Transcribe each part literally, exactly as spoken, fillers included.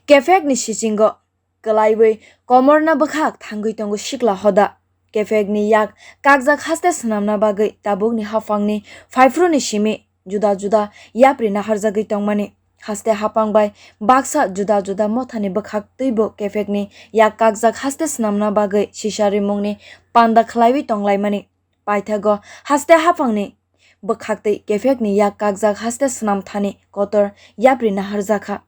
Kephek ni sisingo kwlaiwi komorna bwkhak thangwi tongo sikla hoda. Kephek ni yak kakjak haste swnamna bagwi tabuk ni haphang ni phaiphru ni simi juda juda yapri naharjagwi tongmani. Haste haphang bai baksa juda juda motha ni bwkhak twibo kephek ni yak kakjak haste swnamna bagwi sisa rimung ni panda khwlaiwi tonglaimani. Paithago haste haphang ni bwkhak twi kephek ni yak kakjak haste swnam thani kotor yapri naharjakha.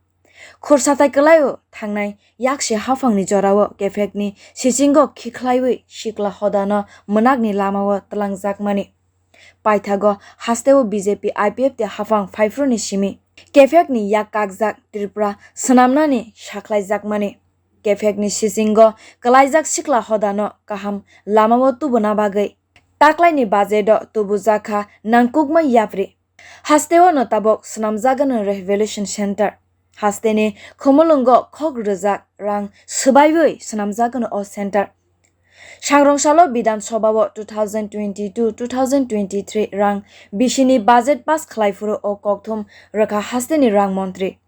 Khursathai kwlaio thangnai yaksi haphangni jorao kephekni sisingo khikhlaiwi sikla hodano mwnakni lamao twlangjakmani. Paithago hasteo B J P I P F T haphang phaiphru ni simi kephekni yak kakjak Tripura swnamnani sakhlaijakmani. Kephekni sisingo kwlaijak sikla hodano kaham lamao tubuna bagwi taklaini budget-o tubujakha nangkukma yapri. Hasteo no tabok swnamjagano Rehabilitation Center. Hasteni khumulwngo khok rwjak rang swbaiwi swnamjagano o center. Sangrong salo Bidhan Sabhao two thousand twenty-two two thousand twenty-three rang bisini budget pass khlai phuru o kokthum rwkha hasteni rang montri.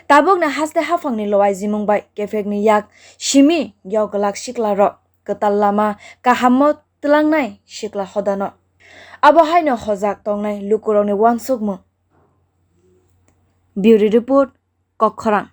Tabukni haste haphangni loaijimung bai kephekni yak simi yok glak siklarok kwtal lama kahammo twlangnai sikla hodano. Abo haino hojak tongnai lukurokni uansukmung. Bureau Report, Kokkhorang.